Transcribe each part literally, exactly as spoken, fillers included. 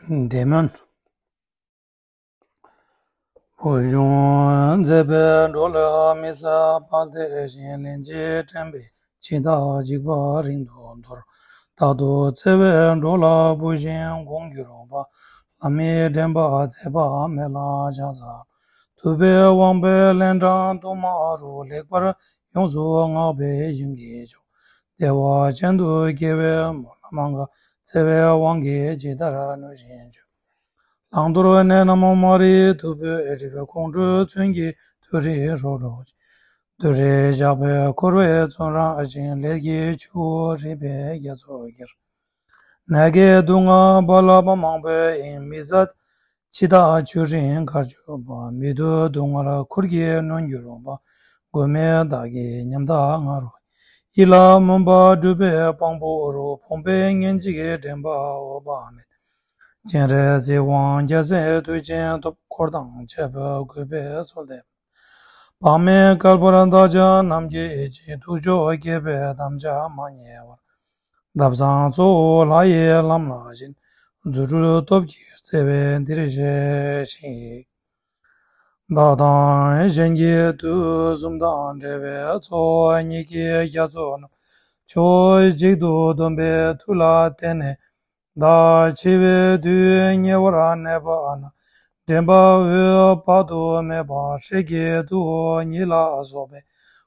བདེ་སྨོན། བུ་ཆུང་མཛེས་པའི་འགྲོ་ལ་མི་ཟད་པ། དེ་བཞིན་ལན་གཅིག་དྲན་པས་ཇི་ལྟར་འཇིགས་པ་རིང་དུ་འདོར། རྟག་ཏུ་བརྩེ་བའི་འགྲོ་ལ་བུ་བཞིན་དགོངས་འགྱུར་བ། ལྷ་མིའི་དྲན་པ་མཛད་པ་མེད་ལ་ཕྱག་འཚལ་ལོ། ཐུབ་པའི་དབང་པོས་ལན་གྲངས་དུ་མ་རུ། ལེགས་པར་ཡོངས་སུ་བསྔགས་པའི་ཞིང་གི་མཆོག་བདེ་བ་ཅན་དུ་སྐྱེ་བའི་སྨོན་ལམ་འགག་བརྩེ་བའི་དབང་གིས་ཇི་ལྟར་ནུས་བཞིན་མཆོད། བླང་དོར་གནས་རྣམས་མ་རིག་མཐུ་བོས་སྒྲིབ། ཁོང་ཁྲོའི་མཚོན་གྱིས་དུད་རིས་ཧྲོག་ཧྲོག་བྱེད། དུད་འགྲོའི་ཞགས་པས་འཁོར་བའི་བཙོན་རར་བཅིངས། ལས་ཀྱི་ཆུ་བོ་རིམ་པས་རྒྱ་མཚོར་གྱུར། ནད་ཀྱི་སྡུག་བསྔལ་རྦ་རླབས་མང་པོས་གཡེངས། མི་བཟད་འཆི་བདག་ཆུ་རིན་གར་གྱུར་པ། མི་སྡུག་སྡུག་བསྔལ་ཁུར་གྱིས་ནོན་གྱུར་པ། མགོན་མེད་བདག་གི་ཉམ་ཐག་ང་རོ། ཡིད་ལ་སྨོན་པ་སྒྲུབ་པའི་དཔང་པོ་རུ། ཕོངས་པའི་སྙན་འཇེབས་དྲན་པ་འོད་དཔག་མེད། སྤྱན་རས་གཟིགས་དབང་རྒྱལ་སྲས་མཐུ་ཆེན་ཐོབ། འཁོར་དང་བཅས་པ་གུས་པས་གསོལ་འདེབས། དཔག་མེད་བསྐལ་པར་བདག་ཅག་རྣམས་ཀྱི་ཕྱིར། ཐུགས་མཆོག་བསྐྱེད་པའི་དམ་བཅའ་མ་བསྙེལ་བར། ཐབས་བཟང་གཙོ་བོ་ལྷ་ཡི་ལམ་ལ་བཞེངས། རྫུ་འཕྲུལ་སྟོབས་ཀྱིས་བརྩེ་བས་འདིར་གཤེགས་ཤིག་བདག་དང་གཞན་གྱི་དུས་གསུམ་དང་བྲལ་བའི་ཚོགས། ཉིད་ཀྱི་རྒྱ་མཚོ་རྣམས་ཕྱོགས་གཅིག་ཏུ་བསྡོམས་པའི་མཐུ་ལ་བརྟེན་ནས། བདག་འཆི་བའི་དུས་ཉེ་བར་གནས་པ་ན། འདྲེན་པ་འོད་དཔག་ཏུ་མེད་པ་སྲས་ཀྱི་ཐུ་བོ་ཉིད་ལ་སོགས་པས།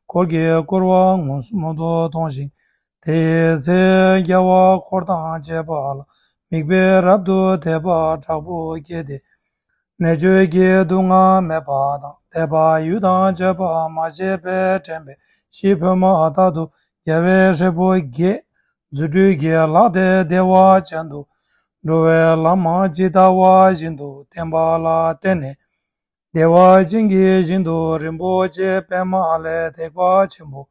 འཁོར་གྱིས་བསྐོར་བ་མངོན་སུམ་དུ་མཐོང་ཞིང་། དེའི་ཚེ་རྒྱལ་བ་འཁོར་དང་བཅས་པ་ལ། དམིགས་པས་རབ་ཏུ་དད་པ་དྲག་པོ་སྐྱེས་ཏེ། ནད་བཅོས་ཀྱི་སྡུག་བསྔལ་མེད་པ་དང་། དད་པ་ཡུལ་དང་བཅས་པ་མ་བྱས་པས་དྲན་པས་ཤི་འཕོས་མ་ཐག་ཏུ། རྒྱལ་བའི་སྲས་པོ་བརྒྱད་རྫུ་འཕྲུལ་གྱིས་ལག་སྟེ་བདེ་བ་ཅན་དུ། འགྲོ་བའི་ལམ་ཇི་ལྟ་བ་བཞིན་དུ་བསྟན་པ་ལ་བརྟེན་ནས། བདེ་བ་ཅན་གྱི་ཞིང་དུ་རིན་པོ་ཆེའི་པདྨ་ལས་ཐེག་པ་ཆེན་པོ།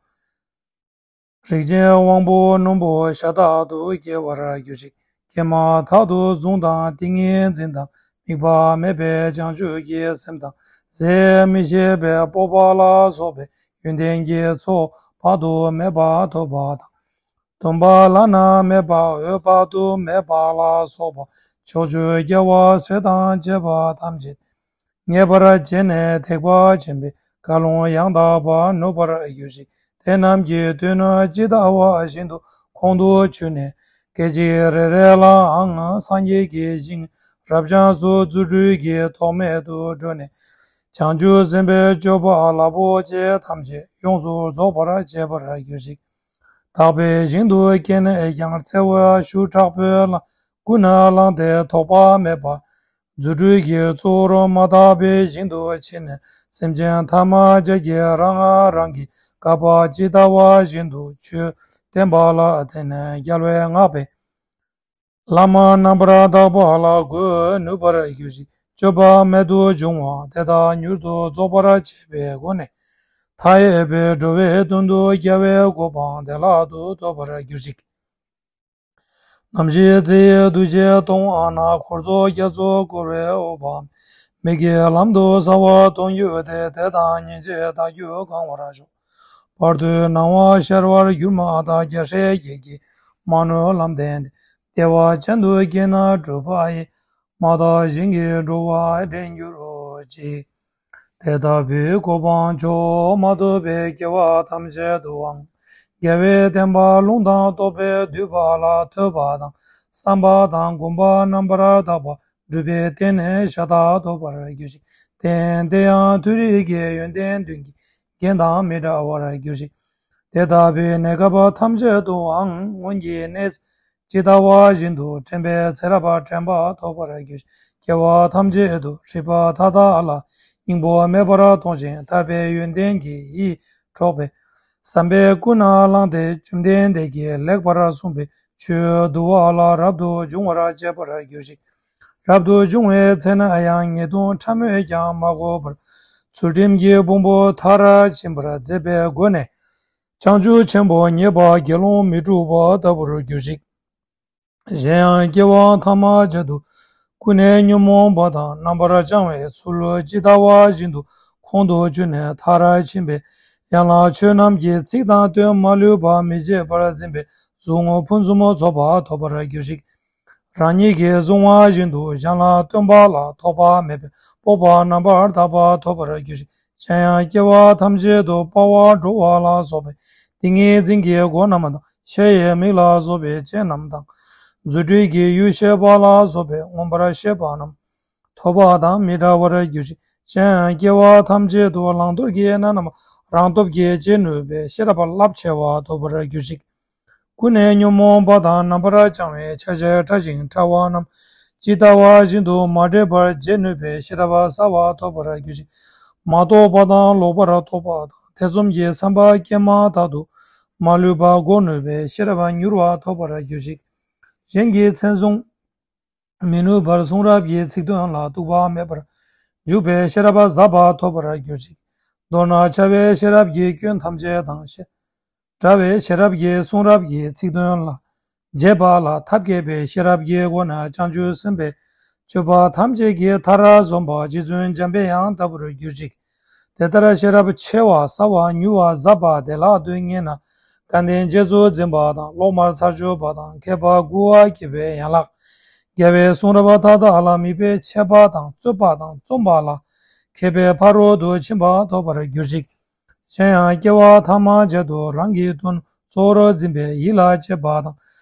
རིགས་ཅན་དབང་པོ་རྣོན་པོ་ཤ་སྟག་ཏུ་སྐྱེ་བར་གྱུར་ཅིག་སྐྱེས་མ་ཐག་ཏུ་གཟུངས་དང་ཏིང་ངེ་འཛིན་དང་དམིགས་པ་མེད་པའི་བྱང་ཆུབ་ཀྱི་སེམས་དང་ཟད་མི་ཤེས་པའི་སྤོབས་པ་ལ་སོགས་པའི་ཡོན་ཏན་གྱི་ཚོགས་དཔག་ཏུ་མེད་པ་ཐོབ་པ་དང་། སྟོན་པ་བླ་ན་མེད་པ་འོད་དཔག་ཏུ་མེད་པ་ལ་སོགས་པ་ཕྱོགས་བཅུའི་རྒྱལ་བ་སྲས་དང་བཅས་པ་ཐམས་ཅད་མཉེས་པར་བྱས་ནས་ཐེག་པ་ཆེན་པོའི་བཀའ་ལུང་ཡང་དག་པར་ནོད་པར་གྱུར་ཅིག་དེ་རྣམས་ཀྱི་དོན་ནི་ཇི་ལྟ་བ་བཞིན་དུ་ཁོང་དུ་ཆུད་ནས། སྐད་ཅིག་རེ་རེ་ལའང་སངས་རྒྱས་ཀྱི་ཞིང་རབ་འབྱམས་སུ་རྫུ་འཕྲུལ་གྱིས་ཐོགས་མེད་དུ་འགྲོ་ནས། བྱང་ཆུབ་སེམས་དཔའི་སྤྱོད་པ་རླབས་པོ་ཆེ་ཐམས་ཅད་ཡོངས་སུ་རྫོགས་པར་བྱེད་པར་གྱུར་ཅིག་དག་པའི་ཞིང་དུ་སྐྱེས་ནས་ཀྱང་བརྩེ་བའི་ཤུགས་དྲག་པོས་ཀུན་ནས་བསླངས་ཏེ་ཐོགས་པ་མེད་པར་རྫུ་འཕྲུལ་གྱི་གཙོ་བོར་མ་དག་པའི་ཞིང་དུ་ཕྱིན་ནས། སེམས་ཅན་ཐ་མ་བརྒྱད་ཀྱིས་རང་རང་གི་བསྐལ་པ་ཇི་ལྟ་བ་བཞིན་དུ་ཆོས་བསྟན་པ་ལ་བརྟེན་ནས་རྒྱལ་བས་བསྔགས་པའི་ལམ་རྣམ་པར་དག་པ་ལ་འགོད་ནུས་པར་གྱུར་ཅིག་སྤྱོད་པ་རྨད་དུ་བྱུང་བ་དེ་དག་མྱུར་དུ་རྫོགས་པར་བྱེད་པའི་སྒོ་ནས། མཐའ་ཡས་པའི་འགྲོ་བའི་དོན་དུ་རྒྱལ་བའི་གོ་འཕང་བདེ་བླག་ཏུ་ཐོབ་པར་གྱུར་ཅིག་རྣམ་ཤེས་རྩེ་ཡི་རྡུལ་གཅིག་སྟོང་བ་ན། འཁོར་ཚོགས་རྒྱ་མཚོས་བསྐོར་བའི་དབུས་པ། མིག་གི་ལམ་དུ་གསལ་བ་མཐོང་གྱུར་ཏེ། དད་དང་སྙིང་རྗེས་བདག་རྒྱུད་གང་བར་ཤོག་བར་དོའི་སྣང་བ་ཤར་བར་གྱུར་མ་ཐག་རྒྱལ་སྲས་བརྒྱད་ཀྱིས་མ་ནོར་ལམ་བསྟན་ཏེ། བདེ་བ་ཅན་དུ་སྐྱེས་ནས་གྲུབ་པ་ཡི། མ་དག་ཞིང་གི་འགྲོ་བ་འདྲེན་གྱུར་ཅིག་དེ་ལྟ་བུའི་གོ་འཕང་མཆོག་མ་ཐོབ་པའི་སྐྱེ་བ་ཐམས་ཅད་དུའང་། རྒྱལ་བའི་བསྟན་པ་ལུང་དང་རྟོགས་པའི་བསྡུས་པ་ལ་ཐོས་པ་དང་བསམ་པ་དང་སྒོམ་པ་རྣམ་པར་དག་པ་སྒྲུབ་པའི་སྟེང་ནས་ཤ་སྟག་ཐོབ་པར་གྱུར་ཅིག་རྟེན་དེ་ཡང་མཐོ་རིས་ཀྱི་ཡོན་ཏན་བདུན་གྱི་རྒྱན་དང་མི་འབྲལ་བར་གྱུར་ཅིག་དེ་ལྟ་བུའི་གནས་སྐབས་ཐམས་ཅད་དུའང་སྔོན་གྱི་གནས་ཇི་ལྟ་བ་བཞིན་དུ་དྲན་པའི་ཚེ་རབས་དྲན་པ་ཐོབ་པར་གྱུར་ཅིག་སྐྱེ་བ་ཐམས་ཅད་དུ་རིག་པ་མཐའ་དག་ལ་སྙིང་པོ་མེད་པར་མཐོང་ཞིང་ཐར་པའི་ཡོན་ཏན་གྱིས་ཡིད་འཕྲོག་པའི་བསམ་པས་ཀུན་ནས་བསླངས་ཏེ། བཅོམ་ལྡན་འདས་ཀྱིས་ལེགས་པར་གསུངས་པའི་ཆོས་འདུལ་བ་ལ་རབ་ཏུ་འབྱུང་བར་བྱེད་པར་གྱུར་ཅིག་རབ་ཏུ་འབྱུང་བའི་ཚེ་ན་ཡང་ཉེས་ལྟུང་ཕྲ་མོས་ཀྱང་མ་གོས་པར། ཚུལ་ཁྲིམས་ཀྱི་ཕུང་པོ་མཐར་ཕྱིན་པར་མཛད་པའི་སྒོ་ནས། བྱང་ཆུབ་ཆེན་པོ་ངེས་པར་དགེ་སློང་མི་འཁྲུགས་པ་ལྟ་བུར་གྱུར་ཅིག་གཞན་ཡང་སྐྱེ་བ་ཐ་མ་ཅན་དུ་ཀུན་ནས་ཉོན་མོངས་པ་དང་རྣམ་པར་བྱང་བའི་ཚུལ་ཇི་ལྟ་བ་བཞིན་དུ་ཁོང་དུ་ཆུད་ནས་མཐར་ཕྱིན་པའི་ཡན་ལག་ཆོས་རྣམས་ཀྱི་ཚིག་དང་དོན་མ་ལུས་པ་མི་བརྗེད་པར་འཛིན་པའི་གཟུངས་ཕུན་སུམ་ཚོགས་པ་ཐོབ་པར་གྱུར་ཅིག་རང་ཉིད་ཀྱིས་བཟུང་བ་བཞིན་དུ་གཞན་ལ་སྟོན་པ་ལ་ཐོགས་པ་མེད་པའི་སྤོབས་པ་རྣམ་པར་དག་པ་ཐོབ་པར་གྱུར་ཅིག་གཞན་ཡང་སྐྱེ་བ་ཐམས་ཅད་དུ་དཔའ་བར་འགྲོ་བ་ལ་སོགས་པའི་ཏིང་ངེ་འཛིན་གྱི་སྒོ་རྣམས་དང་ཤེལ་ཡི་མིག་ལ་སོགས་པའི་སྤྱན་རྣམས་དང་། རྫུ་འཕྲུལ་གྱི་ཡུལ་ཤེས་པ་ལ་སོགས་པའི་མངོན་པར་ཤེས་པ་རྣམས་ཐོབ་པ་དང་མི་འབྲལ་བར་གྱུར་ཅིག་གཞན་ཡང་སྐྱེ་བ་ཐམས་ཅད་དུ་བླང་དོར་གྱི་གནས་རྣམས་རང་སྟོབས་ཀྱིས་འབྱེད་ནུས་པའི་ཤེས་རབ་རླབས་ཆེ་བ་ཐོབ་པར་གྱུར་ཅིག་ཀུན་ནས་ཉོན་མོངས་པ་དང་རྣམ་པར་བྱང་བའི་ཆ་བྱད་ཕྲ་ཞིང་ཕྲ་བ་རྣམས་ཇི་ལྟ་བ་བཞིན་དུ་མ་འདྲེས་པར་འབྱེད་ནུས་པའི་ཤེས་རབ་གསལ་བ་ཐོབ་པར་གྱུར་ཅིག་མ་རྟོགས་པ་དང་ལོག་པར་རྟོག་པ་དང་ཐེ་ཚོམ་གྱི་བསམ་པ་སྐྱེས་མ་ཐག་ཏུ་མ་ལུས་པ་འགོག་ནུས་པའི་ཤེས་རབ་མྱུར་བ་ཐོབ་པར་གྱུར་ཅིག་གཞན་གྱི་མཚན་བཟུང་མི་ནུས་པར་གསུང་རབ་ཀྱི་ཚིག་དོན་ལ་གཏུགས་པ་མེད་པར་འཇུག་པའི་ཤེས་རབ་ཟབ་པ་ཐོབ་པར་གྱུར་ཅིག་མདོར་ན་འཆལ་བའི་ཤེས་རབ་ཀྱི་སྐྱོན་ཐམས་ཅད་དང་ཤེས་བྲལ་བའི་ཤེས་རབ་ཀྱིས་གསུང་རབ་ཀྱི་ཚིག་དོན་ལ་འབྱེད་པ་ལ་ཐབས་མཁས་པའི་ཤེས་རབ་ཀྱི་སྒོ་ནས་བྱང་ཆུབ་སེམས་དཔའི་སྤྱོད་པ་ཐམས་ཅད་ཀྱི་མཐར་སོན་པ་རྗེ་བཙུན་འཇམ་པའི་དབྱངས་ལྟ་བུར་གྱུར་ཅིག་དེ་ལྟར་ཤེས་རབ་ཆེ་བ་གསལ་བ་མྱུར་བ་ཟབ་པ་བདེ་བླག་ཏུ་རྙེད་ན། དགའ་ལྡན་རྗེས་སུ་འཛིན་པ་དང་སློབ་མར་ཚར་གཅོད་པ་དང་མཁས་པ་མགུ་བ་སྐྱེད་པའི་ཡན་ལག་རྒྱལ་བའི་གསུང་རབ་མཐའ་དག་ལ་དམིགས་པའི་འཆད་པ་དང་རྩོད་པ་དང་རྩོམ་པ་ལ་མཁས་པའི་ཕ་རོལ་ཏུ་ཕྱིན་པ་ཐོབ་པར་གྱུར་ཅིག་གཞན་ཡང་སྐྱེ་བ་ཐ་མ་གཅིག་ཏུ་རང་གི་དོན་གཙོ་བོར་འཛིན་པའི་ཡིད་ལ་བྱེད་པ་དང་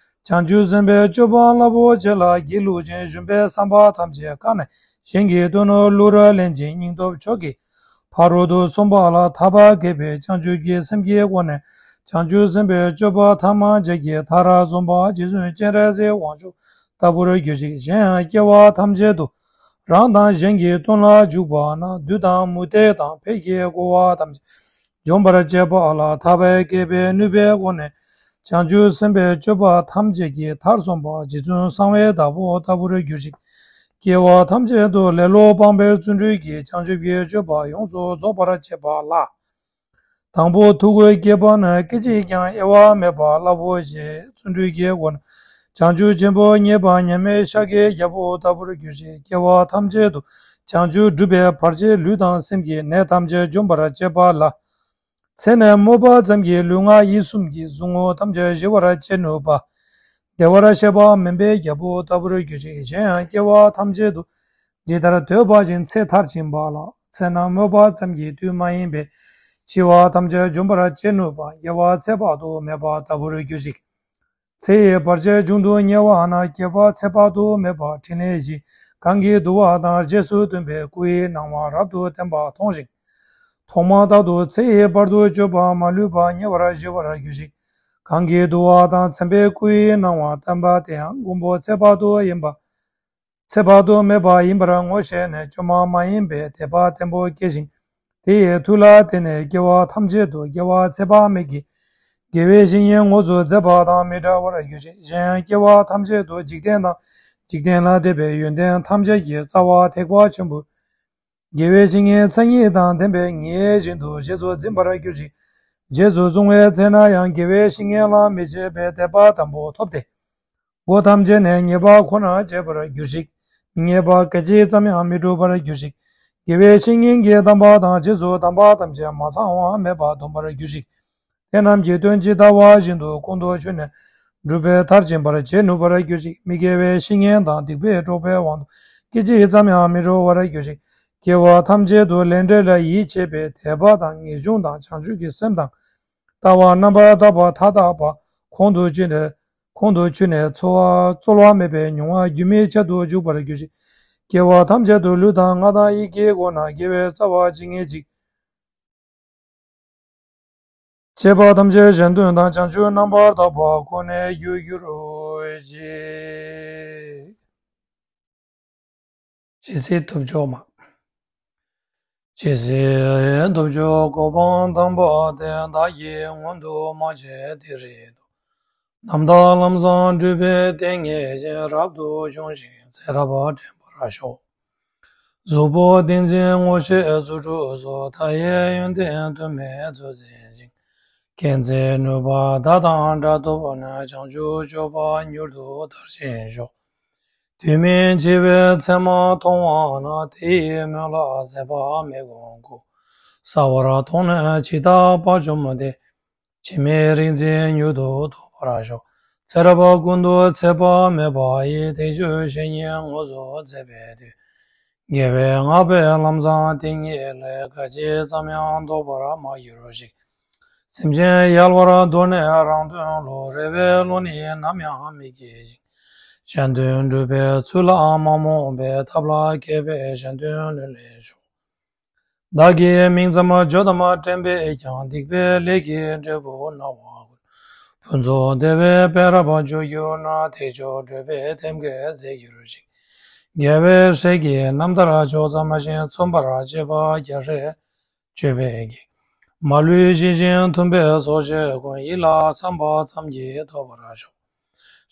བྱང་ཆུབ་སེམས་དཔའི་སྤྱོད་པ་རླབས་པོ་ཆེ་ལ་སྒྱིད་ལུག་ཅིང་ཞུམ་པའི་བསམ་པ་ཐམས་ཅད་བཀག་ནས་གཞན་གྱི་དོན་བློ་རུ་ལེན་ཅིང་སྙིང་སྟོབས་མཆོག་གིས་ཕ་རོལ་ཏུ་སོན་པ་ལ་ཐར་པ་བསྐྱེད་པའི་བྱང་ཆུབ་ཀྱི་སེམས་ཀྱི་སྒོ་ནས་བྱང་ཆུབ་སེམས་དཔའི་སྤྱོད་པ་ཐ་མ་བརྒྱད་ཀྱི་མཐར་སོན་པ་རྗེ་བཙུན་སྤྱན་རས་གཟིགས་དབང་ཕྱུག་ལྟ་བུར་གྱུར་ཅིག་གཞན་ཡང་སྐྱེ་བ་ཐམས་ཅད་དུ་རང་དང་གཞན་གྱི་དོན་ལ་འཇུག་པ་ན་བདུད་དང་མུ་སྟེགས་དང་ཕས་ཀྱི་རྒོལ་བ་ཐམས་ཅད་འཇོམས་པར་བྱེད་པ་ལ་ཐར་པ་བསྐྱེད་པའི་ནུས་པའི་སྒོ་ནས་བྱང་ཆུབ་སེམས་དཔའི་སྤྱོད་པ་ཐམས་ཅད་ཀྱི་མཐར་སོན་པ་རྗེ་བཙུན་གསང་བའི་བདག་པོ་ལྟ་བུར་གྱུར་ཅིག་སྐྱེ་བ་ཐམས་ཅད་དུ་ལེ་ལོ་སྤངས་པའི་བརྩོན་འགྲུས་ཀྱིས་བྱང་ཆུབ་ཀྱི་སྤྱོད་པ་ཡོངས་སུ་རྫོགས་པར་བྱེད་པ་ལ། དང་པོ་ཐུགས་བསྐྱེད་པ་ནི་སྐད་ཅིག་ཀྱང་གཡེལ་བ་མེད་པ་སླ་བོ་ཞེས་བརྩོན་འགྲུས་ཀྱི་སྒོ་ནས་བྱང་ཆུབ་ཆེན་པོ་བརྙེས་པ་མཉམ་མེད་ཤཱཀྱའི་རྒྱལ་པོ་ལྟ་བུར་གྱུར་ཅིག་སྐྱེ་བ་ཐམས་ཅད་དུ་བྱང་ཆུབ་སྒྲུབ་པའི་བར་ཆད་ལུས་དང་སེམས་ཀྱི་ནད་ཐམས་ཅད་འཇོམས་པར་བྱེད་པ་ལ། ཚེ་ནས་སྨོས་པ་ཙམ་གྱིས་ལུས་ངག་ཡིད་གསུམ་གྱི་ཟུག་རྔུ་ཐམས་ཅད་ཞི་བར་བྱེད་ནུས་པ། བདེ་བར་གཤེགས་པ་མུན་པའི་རྒྱལ་པོ་ལྟ་བུར་གྱུར་ཅིག་གཞན་ཡང་སྐྱེ་བ་ཐམས་ཅད་དུ་ཇི་ལྟར་འདོད་པ་བཞིན་ཚེ་མཐར་ཕྱིན་པ་ལ། ཚེ་ན་སྨོས་པ་ཙམ་གྱིས་དུས་མ་ཡིན་པའི་འཆི་བ་ཐམས་ཅད་འཇོམས་པར་བྱེད་ནུས་པ། དགེ་བ་ཚེ་དཔག་ཏུ་མེད་པ་ལྟ་བུར་གྱུར་ཅིག་ཚེ་ཡི་བར་ཆད་འབྱུང་དུ་ཉེ་བ་ན་སྐྱེ་བ་ཚེ་དཔག་ཏུ་མེད་པ་ཕྲིན་ལས་བཞི་གང་གིས་བསྡུ་བ་དང་རྗེས་སུ་མཐུན་པའི་སྐུ་ཡི་སྣང་བ་རབ་ཏུ་བརྟན་པ་མཐོང་ཞིང་། ཐོག་མ་རྟག་ཏུ་ཚེ་ཡི་བར་དུ་གཅོད་པ་མ་ལུས་པ་ཉེ་བར་ཞི་བར་གྱུར་ཅིག་གང་གིས་བསྡུ་བ་དང་མཚན་དཔེའི་སྐུ་ཡི་སྣང་བ་བསྟན་པ་དེ་ཡང་མགོན་པོ་ཚེ་དཔག་ཏུ་ཡིན་པ། ཚེ་དཔག་ཏུ་མེད་པ་ཡིན་པར་ངོ་ཤེས་ནས་བཅོས་མ་མ་ཡིན་པའི་དད་པ་བརྟན་པོ་སྐྱེ་ཞིང་། དེ་ཡི་མཐུ་ལ་བརྟེན་ནས་སྐྱེ་བ་ཐམས་ཅད་དུ་དགེ་བ་ཚེ་དཔག་མེད་ཀྱི་དགེ་བའི་བཤེས་གཉེན་དངོས་སུ་མཛད་པ་དང་མི་འབྲལ་བར་གྱུར་ཅིག་གཞན་ཡང་སྐྱེ་བ་ཐམས་ཅད་དུ་འཇིག་རྟེན་དང་འཇིག་རྟེན་ལས་འདས་པའི་ཡོན་ཏན་ཐམས་ཅད་ཀྱི་རྩ་བ་ཐེག་པ་ཆེན་པོའི་དགེ་བའི་བཤེས་གཉེན་མཚན་ཉིད་དང་ལྡན་པས་ངེས་བཞིན་དུ་རྗེས་སུ་འཛིན་པར་གྱུར་ཅིག་རྗེས་སུ་བཟུང་བའི་ཚེ་ན་ཡང་དགེ་བའི་བཤེས་གཉེན་ལ་མི་ཕྱེད་པའི་དད་པ་དམ་པོ་ཐོབ་སྟེ། སྒོ་ཐམས་ཅད་ནས་ཉེས་པ་ཁོ་ན་བྱེད་པར་གྱུར་ཅིག་མི་ཉེས་པ་སྐད་ཅིག་ཙམ་ཡང་མི་འགྲུབ་པར་གྱུར་ཅིག་དགེ་བའི་བཤེས་གཉེན་གྱི་གདམས་པ་དང་རྗེས་སུ་གདམས་པ་ཐམས་ཅད་མ་ཚང་བ་མེད་པར་འདོམས་པར་གྱུར་ཅིག་དེ་རྣམས་ཀྱི་དོན་ཇི་ལྟ་བ་བཞིན་དུ་ཁོང་དུ་ཆུད་ནས་སྒྲུབ་པའི་མཐར་ཕྱིན་པར་བྱེད་ནུས་པར་གྱུར་ཅིག་མི་དགེ་བའི་བཤེས་གཉེན་དང་སྡིག་པའི་གྲོགས་པོའི་དབང་དུ་སྐད་ཅིག་ཙམ་ཡང་མི་འགྲོ་བར་གྱུར་ཅིག་སྐྱེ་བ་ཐམས་ཅད་དུ་ལས་འབྲས་ལ་ཡིད་ཆེས་པའི་དད་པ་དང་ངེས་འབྱུང་དང་བྱང་ཆུབ་ཀྱི་སེམས་དང་། ལྟ་བ་རྣམ་པར་དག་པ་མཐའ་དག་པ་ཁོང་དུ་ཆུད་ནས་ཁོང་དུ་ཆུད་ནས་འཚོ་བ་རྩོལ་བ་མེད་པའི་མྱོང་བ་རྒྱུན་མི་འཆད་དུ་འཇུག་པར་གྱུར་ཅིག་སྐྱེ་བ་ཐམས་ཅད་དུ་ལུས་དང་ངག་དང་ཡིད་ཀྱི་སྒོ་ནས་དགེ་བའི་རྩ་བ་ཇི་སྙེད་ཅིག་བྱས་པ་ཐམས་ཅད་གཞན་དོན་དང་བྱང་ཆུབ་རྣམ་པར་དག་པ་ཁོ་ནའི་རྒྱུར་གྱུར་ཅིག་ཇི་སྲིད་ཐུབ་མཆོག་མ། ཇི་སྲིད་ཐུབ་མཆོག་གོ་འཕང་དམ་པ་དེ། བདག་གིས་མངོན་དུ་མ་བྱས་དེ་རིགས་སུ། རྣམ་དག་ལམ་བཟང་སྒྲུབ་པའི་ཏིང་ངེ་འཛིན། རབ་ཏུ་བྱུང་ཞིང་ཚེ་རབས་དྲན་པར་ཤོག་གཟུགས་པོ་ཏིང་འཛིན་ངོ་ཤེས་རྫུ་འཕྲུལ་སོགས། མཐའ་ཡས་ཡོན་ཏན་དུ་མས་མཛོད་འཛིན་ཅིང་། མཁྱེན་བརྩེ་ནུས་པ་བརྡ་དང་སྒྲ་ཐོབ་ནས། བྱང་ཆུབ་སྤྱོད་པ་མྱུར་དུ་དར་ཞིང་ཤོག་དུས་མིན་འཆི་བའི་མཚན་མ་མཐོང་བ་ན། དེ་ཡི་མོད་ལ་ཟད་པ་མེད་ཀུན་བཀོད། གསལ་བར་མཐོང་ནས་ཇི་ལྟ་བ་བཅོམ་སྟེ། འཆི་མེད་རིག་འཛིན་མྱུར་དུ་ཐོབ་པར་ཤོག་ཏེ་རབ་ཀུན་ཏུ་ཚེ་དཔག་མེད་པ་ཡི། དལ་འབྱོར་བཤེས་གཉེན་དངོས་སུ་མཛད་པའི་མཐུས། རྒྱལ་བའི་བསྔགས་པའི་ལམ་བཟང་དེ་ཉིད་ལས། སྐད་ཅིག་ཙམ་ཡང་ལྡོག་པར་མ་གྱུར་ཅིག། སེམས་ཅན་ཡལ་བར་དོར་ནས་རང་དོན་བསླུ། རེ་བའི་བློ་ནི་ནམ་ཡང་མི་སྐྱེ་ཞིང་། གཞན་དོན་སྒྲུབ་པའི་ཚུལ་ལ་མ་རྨོངས་པའི། ཐབས་ལ་མཁས་པས་གཞན་དོན་ལུས་ལེགས་ཤོག། བདག་གི་མིང་ཙམ་བརྗོད་དམ་དྲན་པས་ཀྱང་། སྡིག་པའི་ལས་ཀྱི་འབྲས་བུ་སྣང་བ་ཀུན། ཕུན་ཚོགས་བདེ་བའི་པད་རབ་འཇོ་གྱུར་ན། དལ་འབྱོར་བགྲོད་པའི་ཐེམ་སྐས་འཛེགས་གྱུར་ཅིག། རྒྱལ་བའི་སྲས་ཀྱིས་རྣམ་ཐར་ཕྱོགས་ཙམ་ཞིག། མཚུངས་པར་བྱེད་པ་རྒྱལ་སྲས་སྤྱོད་པའི་གེགས། མ་ལུས་ཞི་ཞིང་མཐུན་པའི་ཚོགས་ཞིག་ཀུན། ཡིད་ལ་བསམ་པ་ཙམ་གྱིས་ཐོབ་པར་ཤོག།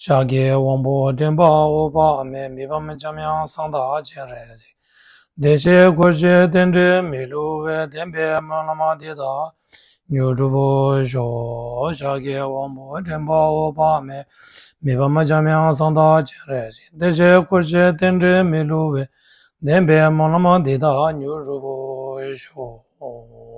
ཤཱཀྱའི་དབང་པོ་འདྲེན་པ་འོད་དཔག་མེད། མི་ཕམ་འཇམ་དབྱངས་གསང་བདག་སྤྱན་རས་གཟིགས། བདེ་གཤེགས་འཁོར་བཅས་རྟེན་འབྲེལ་མི་བསླུ་བའི། བདེན་པའི་སྨོན་ལམ་འདི་དག་མྱུར་འགྲུབ་ཤོག། ཤཱཀྱའི་དབང་པོ་འདྲེན་པ་འོད་དཔག་མེད། མི་ཕམ་འཇམ་དབྱངས་གསང་བདག་སྤྱན་རས་གཟིགས། བདེ་གཤེགས་འཁོར་བཅས་རྟེན་འབྲེལ་མི་བསླུ་བའི། བདེན་པའི་སྨོན་ལམ་འདི་དག་མྱུར་འགྲུབ་ཤོག།